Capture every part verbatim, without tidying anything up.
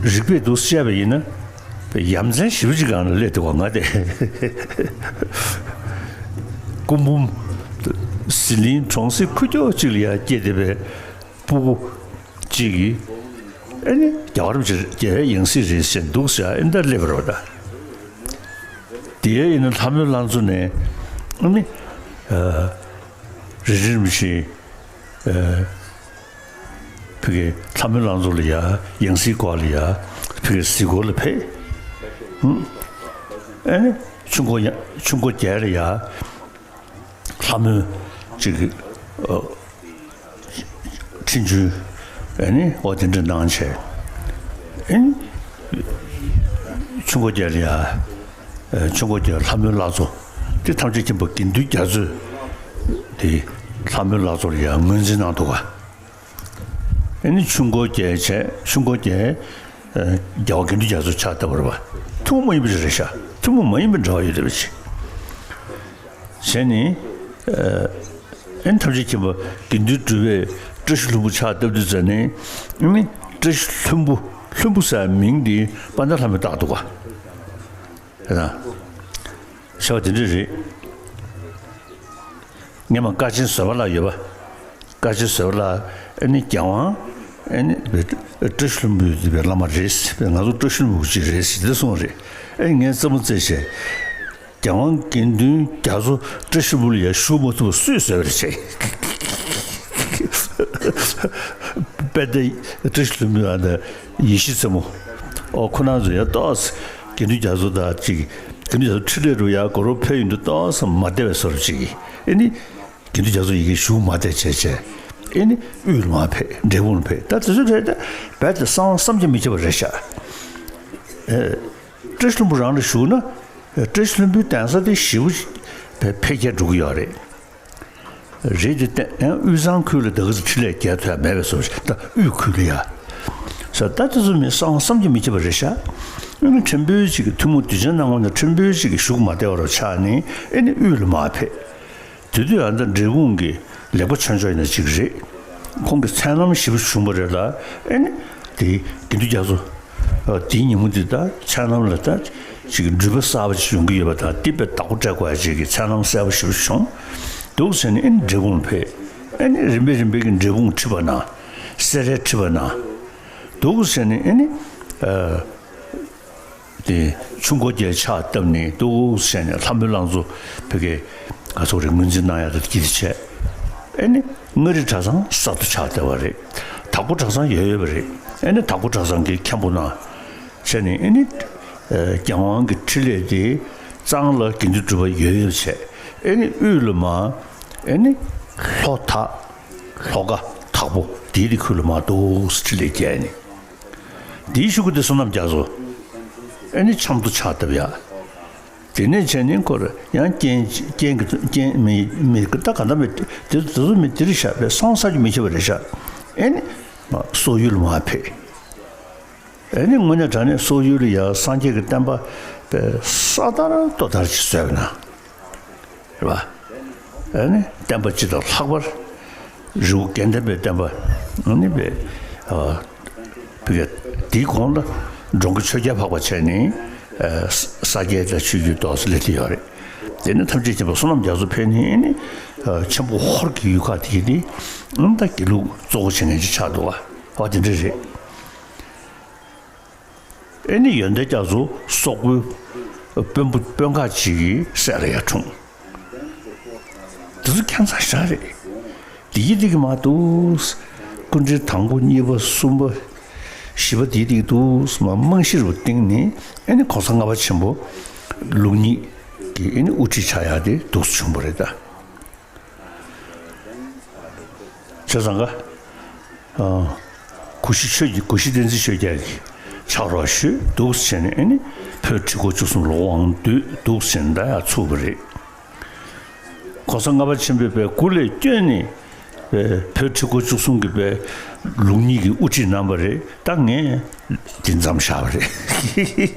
རིག་པས་འདུག་བཤད་པ་ཡིན་ན། ཡ་མཚན་ཞེ་པོ་ཅིག་སྒང་ལ་སླེབས་འདུག་ག་ང་དེ། སྐུ་འབུམ། ཟི་ལིང་གྲོང་གསེབ་ཁུག་ཀྱོག་ཅིག་ལ་ཡ་སྐྱེས་བསྡད་པའི་སྤུ་གུ་གཅིག་གིས། ཨེ་ནི་རྒྱལ་བ་རིན་པོ་ཆེ་རྒྱལ་བའི་ཡང་སྲིད་རེད་ཟེར་འདུག་ཟེར་ཨེ་འདྲ་སླེབས་པ་རེད་པ་ད། དེ་ཡིན་ན་ལྷ་མོའི་ལང་ཚོ་ནས་ཨ་ནི། ཨ། རིན་ཆེན་རིན་པོ་ཆེ། ཨ། ཕ་གི་ལྷ་མོའི་ལང་ཚོ་ལ་ཡ་ཡང་སྲིད་སྐོར་ལ་ཡ་ཕ་གི་གཟིགས་སྐོར་ལ་ཕེབས། ཨ་ནི་ཆུ་འགོ་ཡ་ཆུ་འགོ་རྒྱལ་ལ་ཡ། ལྷ་མོའི་ཅིག་ཨ། འཕྲིན་བཅོལ། ཨ་ནི་འོ་དེ་འདྲ་གནང་བྱས། ཨ་ནི་ཆུ་འགོ་རྒྱལ་ལ་ཡ། ཨ། ཆུ་འགོ་རྒྱལ་ལྷ་མོའི་ལྷ་གཙོ། དེ་ཐམས་ཅད་མཁྱེན་པ་དགེ་འདུན་རྒྱ་མཚོས། དེ་ལྷ་མོའི་ལྷ་གཙོ་ལ་ཡ་ངོས་འཛིན་གནང་འདུག་ག་ཨ་ནི་ཆུ་འགོ་རྒྱལ་བྱས་ཆུ་འགོ་རྒྱལ། ཨ། རྒྱལ་བ་དགེ་འདུན་རྒྱ་མཚོ་ཕྱག་བཏབ་པ་རེད་པ། ཐུན་མོང་མ་ཡིན་པ་ཞིག་རེད་ཤག་ཐུན་མོང་མ་ཡིན་པའི་འབྲེལ་བ་ཡོད་བསྡད་པ་ཅིག་བྱས་ནས། ཨ། ཨ་ནི་ཐམས་ཅད་མཁྱེན་པ་དགེ་འདུན་གྲུབ་པས་བཀྲ་ཤིས་ལྷུན་པོ་ཕྱག་བཏབ་དུས་ཙམ་ནས། ཨ་ནི་བཀྲ་ཤིས་ལྷུན་པོ། ལྷུན་པོ་ཟེར་མིང་འདི་དཔལ་ལྡན་ལྷ་མོས་བཏགས་འདུག་ག་ཨ། བྱ་བ་དེ་འདྲ་རེད། སྔོན་མ་དཀའ་ཆེན་བཟོད་པ་ལགས་ཡོད་པ། དཀའ་ཆེན་བཟོད་པ་ལགས་ཨ་ནི་རྒྱལ་དབང་ཨ་ནི་བཀྲ་ཤིས་ལྷུན་པོའི་བླ་མ་རེད། ང་ཚོ་བཀྲ་ཤིས་ལྷུན་པོ་གཅིག་རེད་ཟེར་ཏེ་གསུངས་རེད། ཨ་ནི་ངས་རྩེད་མོ་རྩེས་བྱས། རྒྱལ་དབང་དགེ་འདུན་རྒྱ་མཚོ་བཀྲ་ཤིས་ལྷུན་པོ་ལ་ཡ་བཞུགས་མ་ཐུབ་པ་སུས་བཟོས་པ་རེད་བྱས། དཔལ་ལྡན་བཀྲ་ཤིས་ལྷུན་པོའི་ཨ་ནི་ཡེ་ཤེས་རྩེད་མོ། ཨོ་ཁོ་རང་ཚོ་ཡ་ཏོག་ཙམ་དགེ་འདུན་རྒྱ་མཚོ་དང་གཅིག་དགེ་འདུན་རྒྱ་མཚོ་འཕྲིན་ལས་རུ་ཡ་གོ་རོ་ཕེབས་ཡོང་དུས་ཏོག་ཙམ་མ་བདེ་བའི་བཟོ་འདྲ་ཅིག་གིས་ཨེ་ནི། དགེ་འདུན་རྒྱ་མཚོ་ཡི་གེ་བཞུགས་མ་བསྡད་བྱས་བྱས། ཨེ་ནི་དབུས་ལ་མར་ཕེབས། འབྲས་སྤུངས་ལ་ཕེབས། ད་དེ་ཚོ་རེད་ད། རྦད་དེ་གསང་བསམ་གྱིས་མི་ཁྱབ་པ་རེད་ཤག་ཨེ། བཀྲ་ཤིས་ལྷུན་པོ་རང་ལ་བཞུགས་ན། བཀྲ་ཤིས་ལྷུན་པོའི་གདན་ས་དེ་ཞེ་པོ་ཅིག་འཕེལ་རྒྱས་འགྲོ་གི་ཡོད་རེད། རེད་དེ་བརྟེན་ཨེ་དབུས་གཙང་ཁུལ་ལ་ད་ག་ཚོད་འཕྲིན་ལས་རྒྱས་ཐུབ་ཡ་མེད་པའི་བཟོ་ཞིག་ད་དབུས་ཁུལ་ལ་ཡ། ས་ད་དེ་ཚོ་མི་གསང་བསམ་གྱིས་མི་ཁྱབ་པ་རེད་ཤག་ཨེ་ནི་ཕྲན་བུ་ཅིག་གི་ཐུན་མོང་དུས་ཆེན་གནང་བ་ན་ཕྲན་བུ་ཅིག་གི་བཞུགས་མ་བསྡད་པ་རུ་ཆགས་ནས་ཨེ་ནི་དབུས་ལ་མར་ཕེབས། དེ་དུས་ཨ་ནི་འབྲས་སྤུངས་ཀྱི་ལེགས་པ་ཆོས་འབྱོར་ཡིན་ན་གཅིག་རེད། ཁོང་གི་མཚན་ལམ་ཞེ་པོ་བྱུང་བ་རེད་ལ། ཨེ་ནི་དེ་དགེ་འདུན་རྒྱ་མཚོ། ཨ། དེའི་ཉིན་མོ་དེ་ད་མཚན་ལམ་ལ་ད་ཅིག་འགྲུལ་པ་གསར་པ་ཅིག་ཡོང་གི་ཡོད་པ་དང་དེ་དཔེ་བདག་པོ་སྤྲད་དགོས་ཡ་ཅིག་གི་མཚན་ལམ་གསལ་པོ་ཞེ་པོ་བྱུང་འདུག་ཟེར་ནས། ཨེ་ནི་འབྲས་སྤུངས་ལ་ཕེབས། ཨེ་ནི་རིམ་པས་རིམ་པས་ཀྱི་འབྲས་སྤུངས་ཁྲིད་པ་ན། སེ་ར་ཁྲིད་པ་ན་འདུག་ཟེར་ནས། ཨེ་ནི། ཨ། དེ་ཆུ་འགོ་རྒྱལ་ཕྱག་བཏབ་ནས་འདུག་ཟེར་ནས་ལྷ་མོའི་ལང་ཚོ་ཕ་གི་ང་ཚོ་རེ་ངོས་འཛིན་གནང་ཡག་དེ་གྱིས་བྱས། ཨེ་ནི་མངའ་རིས་གྲྭ་ཚང་གསར་དུ་ཕྱག་བཏབ་པ་རེད། དྭགས་པོ་གྲྭ་ཚང་ཡོད་ཡོད་པ་རེད། ཨེ་ནི་དྭགས་པོ་གྲྭ་ཚང་གིས་མཁན་པོ་གནང་བྱས་ནས། ཨེ་ནི་ཨ་རྒྱལ་དབང་གི་འཕྲིན་ལས་དེ་གཙང་ལ་དགེ་འདུན་གྲུབ་པ་ཡོད་ཡོད་བྱས། ཨེ་ནི་དབུས་ལ་མར་ཨེ་ནི་ལྷོ་དྭགས་ལྷོ་ཁ་དྭགས་པོ་དེའི་དེ་ཁུལ་ལ་མར་འདུག་འཕྲིན་ལས་རྒྱས་ནས། དེའི་གཞུག་གུ་དེ་བསོད་ནམས་རྒྱ་མཚོ། ཨེ་ནི་ཆབ་མདོ་ཕྱག་བཏབ་ཡ། དེ་ནས་བྱས་ནས་ཁོ་རང་ཡང་རྐྱེན་རྐྱེན་གྱི་རྐྱེན་མི་མི་ད་ག་འདྲ་མི་དེ་དེ་ཚོ་མི་དེ་རེད་ཤག་པས་གསང་བསམ་གྱིས་མི་ཁྱབ་པ་རེད་ཤག་ཨེ་ནི་སོག་ཡུལ་ལ་མར་ཕེབས། ཨེ་ནི་དངོས་གནས་དྲང་གནས་སོག་ཡུལ་ལ་ཡ་སངས་རྒྱས་ཀྱི་བསྟན་པ་པས་ས་དར་རྡོ་དར་ཅིག་བཟོས་པ་ན། རེད་པ། ཨ་ནི་བསྟན་པ་སྤྱི་དང་ལྷག་པར་རི་བོ་དགེ་ལྡན་པའི་བསྟན་པ་ཨ་ནི་པའི་ཨ་བི་ག་དེའི་གོང་ལ་འགྲོ་མགོན་ཆོས་རྒྱལ་འཕགས་པ་བྱས་ནས་ཨ་ས་སྐྱའི་དང་ཆོས་བརྒྱུད་ཏོག་ཙམ་སླེབས་ཏེ་ཡོད་རེད། དེ་ནས་ཐམས་ཅད་མཁྱེན་པ་བསོད་ནམས་རྒྱ་མཚོ་ཕེབས་ནས་ཨ་ནི་ཨ་ཆེན་པོ་ཧོར་གྱི་ཡུལ་ཁག་དེ་གི་དེ་ཨ་ད་དགེ་ལུགས་གཙོ་བོ་བྱེད་མཁན་ཅིག་ཆགས་འདུག་ག་ཨ་དེ་འདྲ་རེད། ཨེ་ནི་ཡོན་ཏན་རྒྱ་མཚོ་སོག་པོའི་དཔོན་པོ་དཔོན་ཁག་ཅིག་གི་སྲས་ལ་ཡར་འཁྲུངས། དེ་ཚོ་ཁྱད་མཚར་ཞེ་དྲག་རེད། དེ་ཡི་དེ་གི་མར་འདུག་སྐུ་ཕྲེང་དང་པོ་གཉིས་པ་གསུམ་པ་བཞི་པ་དེ་ཡི་དེ་གི་འདུག་མར་རྨང་གཞི་རུ་བཏིང་ནས། ཨེ་ནི་གོང་ས་ལྔ་པ་ཆེན་པོ་ལུགས་གཉིས་ཀྱི་ཨེ་ནི་དབུ་ཁྲིད་ཆགས་ཡག་དེ་འདུག་སེ་བྱུང་བ་རེད་ད། བྱས་ཙང་ཀ་ཨ། གུ་ཤྲི་ཆོས་ཀྱི་གུ་ཤྲི་བསྟན་འཛིན་ཆོས་རྒྱལ་གྱི་ཕྱག་རོགས་ཞུས་འདུག་སེ་བྱས་ནས། ཨེ་ནི་བོད་ཁྲི་སྐོར་བཅུ་གསུམ་ལོ་དབང་བསྡུས་འདུག་སེ་བྱས་ནས་ད་ཡར་ཚུགས་པ་རེད། གོང་ས་ལྔ་པ་ཆེན་པོས་པའི་སྐུ་ལས་བསྐྱོན་ནས་པའི་བོད་ཁྲི་སྐོར་བཅུ་གསུམ་གྱི་པའི་ལུགས་གཉིས་ཀྱི་དབུ་ཁྲིད་གནང་བ་རེད། ད་ངས་འདི་མཚམས་བཞག་པ་རེད།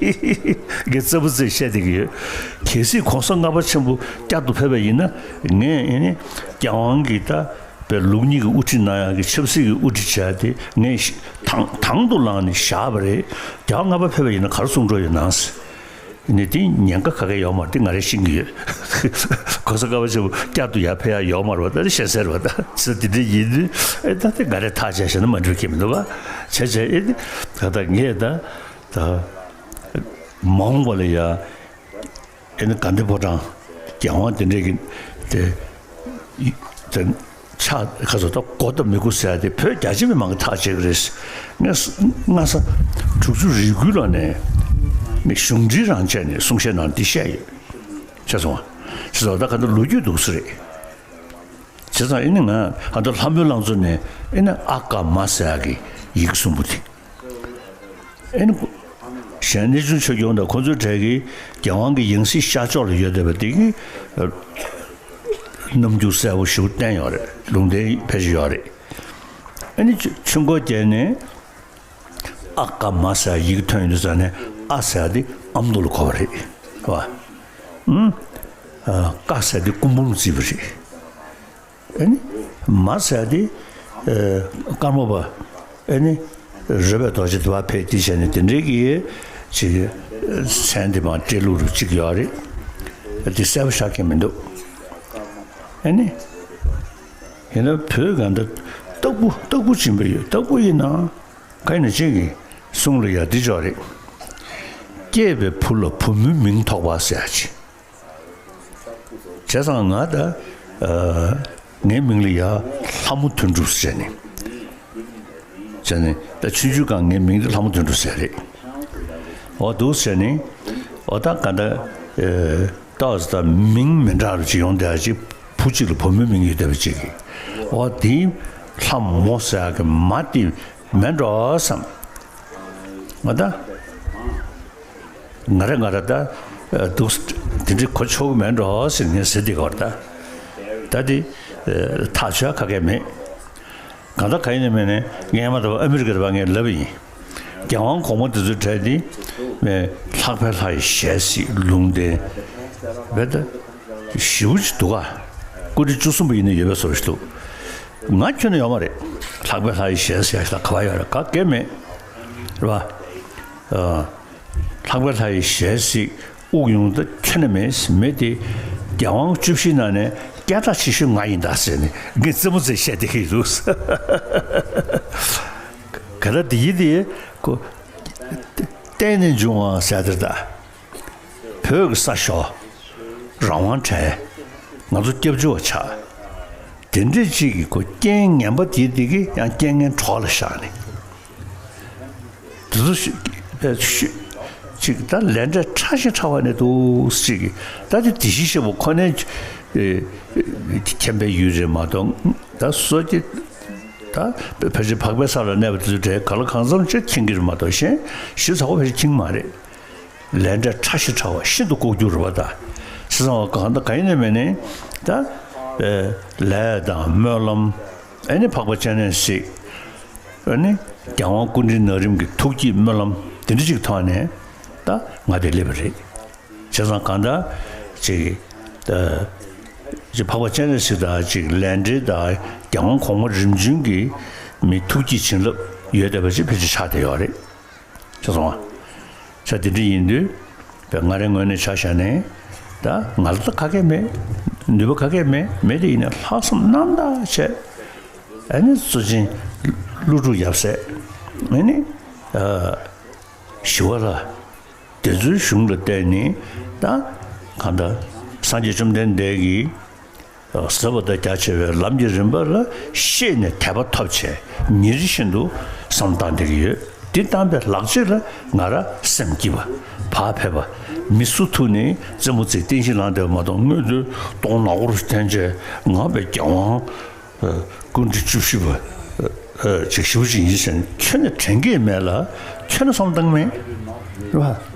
ངས་རྩ་བ་རྩེ་བཤད་བསྡད་ཀྱི་ཡོད། གལ་སྲིད་གོང་ས་ལྔ་པ་ཆེན་པོ་བསྐྱར་དུ་ཕེབས་པ་ཡིན་ན། ངས་ཨེ་ནི་རྒྱལ་དབང་གི་ད་ པའི་ལུགས་གཉིས་ཀྱི་དབུ་ཁྲིད་གནང་ཡག་གི་ཆབ་སྲིད་ཀྱི་དབུ་ཁྲིད་བྱས་ཏེ་ངས་ཤི་དང་དང་དུ་བླངས་ནས་བཞག་པ་རེད། རྒྱལ་བ་ལྔ་པ་ཕེབས་པ་ཡིན་ན་ག་རེ་གསུང་འགྲོ་ཡོད་ན་ཟེར། ནས་དེ་ཉེན་ཁ་ག་གེ་ཡོད་མ་རེད། དེ་ང་རེ་ཤེས་ཀྱི་ཡོད། གོང་ས་སྐལ་བ་ཆེན་པོ་བསྐྱར་དུ་ཡར་ཕེབས་ཡག་ཡོད་མ་རེད་པ། ད་དེ་བཤད་ཟེར་བ་ད་ཚེ་དེ་འདྲ་ཡིན་དུས་ཨེ་ད་དེ་ང་རེ་ཐག་བཅད་བཞག་ན་མ་འགྲིག་གི་མི་འདུག་བ། བྱས་བྱས་ཨེ་དེ་ད་ད་ངས་ད་ད་མ་འོངས་པ་ལ་ཡ། ཨེ་ནི་དགའ་ལྡན་ཕོ་བྲང་རྒྱལ་དབང་དེ་འདྲས་ཀྱི་དེ་དེ་ཆགས་ཁ་སོ་ད་གོ་ད་མི་དགོས་ཟེར་ཡ་དེ་བོད་རྒྱ་ཆེ་མི་མང་གི་ཐག་བཅད་ཀྱི་རེད། ངས་སྔ་ས་དྲུག་ཅུ་རེ་དགུའི་ལོ་ནས་ནི་གཞུང་འབྲེལ་རང་བྱས་ནས་གསུང་བཤད་ནང་འདི་བཤད་ཡོད། བྱས་སོང་བ། བྱས་སོང་ད་ག་ད་ལོ་རྒྱུས་འདུག་ས་རེད། བྱས་ཙང་ཨེ་ནི་ང་ཨ་ད་ལྷ་མོའི་ལང་ཚོ་ནས་ཨེ་ནི་ཨ་ཀ་མ་ཟེར་ཡ་གི་ཡིག་གསུམ་པོ་དེ། ཨེ་ནི། གཞན་གནས་ཆུང་ཆོས་སྐྱོང་དང་ཁོ་ཚོའི་གྲས་ཀྱིས་རྒྱལ་དབང་གི་ཡང་སྲིད་ཤར་ཕྱོགས་ལ་ཡོད་བསྡད་པ་དེ་གི་རྣམ་འགྱུར་གསལ་པོ་ཞིག་བསྟན་ཡོད་རེད། ལུང་བསྟན་ཕལ་ཆེར་ཡོད་རེད། ཨེ་ནི་ཆུ་ཆུ་འགོ་བརྒྱབ་ནས་ཨ་ཀ་མ་ཟེར་ཡིག་ཐོན་ཡོང་དུས་ཙང་ནས་ཨ་ཟེར་དེ་ཨ་མདོ་ལ་གོ་བ་རེད་བ། ཨུམ། ཨ་ཀ་ཟེར་དེ་སྐུ་འབུམ་རྩིས་པ་རེད། ཨེ་ནི། མ་ཟེར་དེ། ཨེ། ཀརྨ་པ། ཨེ་ནི། རོལ་པའི་རྡོ་རྗེ་དེ་བ་ཕེབས་དེ་བྱས་ནས་དེ་འདྲའི་གི། ཅིག་མཚན་དེ་མ་སྤྲེལ་ལུག་རུ་གཅིག་ཡོད་རེད། དེ་གསལ་པོ་ཤར་གྱི་མི་འདུག་ཨེ་ནི། ཡིན་ན་བོད་གང་ལྟར་སྟག་ཕུ་སྟག་ཕུ་ཆེན་པོ་ཡོད། སྟག་ཕུ་ཡིན་ན། ག་ཡིན་ན་ཅིག་གི་གསུང་ལ་ཡ་འདི་ཅོག་རེད། སྐྱེས་པའི་བུ་ལ་བུ་མོའི་མིང་ཐོགས་པ་ཟེར་ཡ་ཅིག་བྱས་ཙང་ང་ད། ཨ། ངའི་མིང་ལ་ཡ་ལྷ་མོ་དོན་གྲུབ་ཟེར་ནས། ཟེར་ནས་ད་ཆུང་ཆུང་སྒང་ངའི་མིང་དེ་ལྷ་མོ་དོན་གྲུབ་ཟེར་རེད། འོ་འདུག་ཟེར་ནས། འོ་ད་ག་ད། ཨེ། ཏོག་ཙམ་ད་མིང་མི་འདྲ་རུ་ཅིག་ཡོང་བསྡད་ཅིག་བུ་གཅིག་ལ་བུ་མོའི་མིང་ཡོད་བསྡད་པ་ཅིག་གིས། འོ་དེའི་ལྷ་མོ་ཟེར་ཡ་གི་མ་དེ་མེད་འགྲོ་བསམ། ང་ད། ང་རེ་ང་རེ་ད། ཨ། འདུག་དེ་འདྲའི་གོ་ཆོག་གི་མེད་འགྲོ་ཟེར་ངས་ཟེར་དེ་གོ་ད། ད་དེ། ཨ། ཐག་ཆོད་ཁ་སྐད་མེད། གང་ལྟར་ག་ཡིན་ནས་མེད་ནས་ངས་མ་གཏོགས་ཨ་མི་རི་ཀ་རེད་པ་ངས་ལབ་ཡིན། རྒྱལ་དབང་གོང་མ་དེ་ཚོའི་གྲས་དེ། ཨ། ལྷག་པའི་ལྷ་ཡི་ཞལ་གཟིགས་ལུང་བསྟན། བས་ད། ཞེ་པོ་ཅིག་འདུག་ག་སྐུ་ཕྲེང་བཅུ་གསུམ་པ་ཡིན་ན་ཡོད་པའི་བཟོ་ཞིག་འདུག་ང་ཁྱོན་ནས་ཡོད་མ་རེད། ལྷག་པའི་ལྷ་ཡི་ཞལ་གཟིགས་ལ་ག་བ་ཡོད་རེད། ག་གེ་མེད། རེད་པ། ཨ། ལྷག་པའི་ལྷ་ཡི་ཞལ་གཟིགས་དབུགས་དབྱུང་ད་ཁྱོན་ནས་མེད། མེད་དེ། རྒྱལ་དབང་བཅུ་བཞིའི་ནང་ནས་སྐད་གྲགས་ཆེ་ཤོས་ང་ཡིན་ད་ཟེར་ནས་ངས་རྩེད་མོ་རྩེས་བཤད་བསྡད་ཀྱི་འདུག་ག་ད་དེ་ཡིན་དེ་ཁོ། བརྟན་ནས་འབྱུང་བ་ཟེར་དེར་ད། བོད་ཀྱི་ས་ཞོ། རང་དབང་བྲལ། ང་ཚོ་སྐྱབས་བཅོལ་བ་ཆགས། དེ་འདྲས་ཅིག་གི་ཁོ་རྐྱེན་ངན་པ་དེ་དེ་གི་ཡང་རྐྱེན་ངན་གྲོགས་ལ་བཞག་ནས། དེ་ཚོ་ཤི་ཤི་ཅིག་ད་ལས་འབྲས་ཕྲ་ཞིང་ཕྲ་བ་ནས་འདུག་ཅིག་གི་ད་དེ་དེ་ཤི་ཤི་བོ་ཁོ་ནའི་ཨེ་ཨེ་མཁྱེན་པའི་ཡུལ་རེད་མ་གཏོགས་ད་སོ་སྐྱེ་ད་ཕལ་ཆེར་འཕགས་པའི་ས་ལ་གནས་པ་དེ་ཚོའི་གྲས་ག་ལ་གང་འཚམ་ཅིག་མཁྱེན་གྱི་རེད་མ་གཏོགས་གཞན་ཞིབ་ཚགས་པོ་ཕལ་ཆེར་མཁྱེན་གྱི་མ་རེད། ལས་འབྲས་ཕྲ་ཞིང་ཕྲ་བ་ཤིན་ཏུ་ལྐོག་གྱུར་རེད་པ། ད་བྱས་ཙང་གང་ལྟར་གང་ཡིན་ནས་མེད་ནས་ད་ཨེ་ལས་དང་སྨོན་ལམ། ཨེ་ནི་འཕགས་པ་སྤྱན་རས་གཟིགས། ཨེ་ནི་རྒྱལ་དབང་སྐུ་ཕྲེང་ན་རིམ་གྱི་ཐུགས་བསྐྱེད་སྨོན་ལམ་དེ་འདྲ་ཅིག་ཐོག་ནས་ད་ང་དེ་སླེབས་པ་རེད། བྱས་ཙང་གང་ལྟར་ཅིག་ད་ཅིག་འཕགས་པ་སྤྱན་རས་གཟིགས་དང་ཅིག་ལས་འབྲེལ་དང་རྒྱལ་དབང་གོང་མ་རིམ་བྱོན་གྱི་མི་ཐུགས་བསྐྱེད་བྱིན་རླབས་ཡོད་བསྡད་པ་ཅིག་ཕལ་ཆེར་ཆགས་བསྡད་ཡོད་རེད། ཆ་སོང་ང་། ཆ་དེ་འདྲ་ཡིན་དུས། བས་ང་རའི་ངོས་ནས་ཆ་བཞག་ནས། ད་ང་ལ་ད་ག་གེ་མེད། ནུས་པ་ག་གེ་མེད། མེད་དེ་ཡིན་ནས་ལྷག་བསམ་རྣམ་དག་བྱས། ཨ་ནི་གཙོ་ཆེན་ཀླུ་སྒྲུབ་ཡབ་སྲས། ཨ་ནི། ཨ། ཞི་བ་ལྷ། དེ་ཚོའི་གཞུང་ལ་བརྟེན་ནས་ད་གང་ལྟར་སངས་རྒྱས་བཅོམ་ལྡན་འདས་ཀྱིས། ཟབ་པ་དང་རྒྱ་ཆེ་བའི་ལམ་གྱི་རིམ་པ་ལ་ཤེས་ནས་དད་པ་ཐོབ་བྱས་ཉིན་རེ་བཞིན་དུ་བསམ་བློ་བཏང་བསྡད་ཀྱི་ཡོད། འདི་བཏང་པའི་ལག་རྗེས་ལ་ང་རང་སེམས་སྐྱིད་པ། བག་ཕེབས་པ། མི་སུ་ཐུག་ནས་རྩེད་མོ་རྩེ་སྟེང་ཤིང་ལངས་བསྡད་པ་མ་གཏོགས་སྔོན་དུ་གདོང་ནག་པོ་རུ་འཐེན་བྱས་ང་བའི་རྒྱལ་དབང་སྐུ་ཕྲེང་བཅུ་བཞི་པ་ཅིག་ཞུ་བཞིན་ཡིན་ཟེར་ནས་ཁྱོན་ནས་དྲན་གྱི་མེད་ལ་ཁྱོན་ནས་བསམ་བློ་བཏང་མེད་རེད་བ།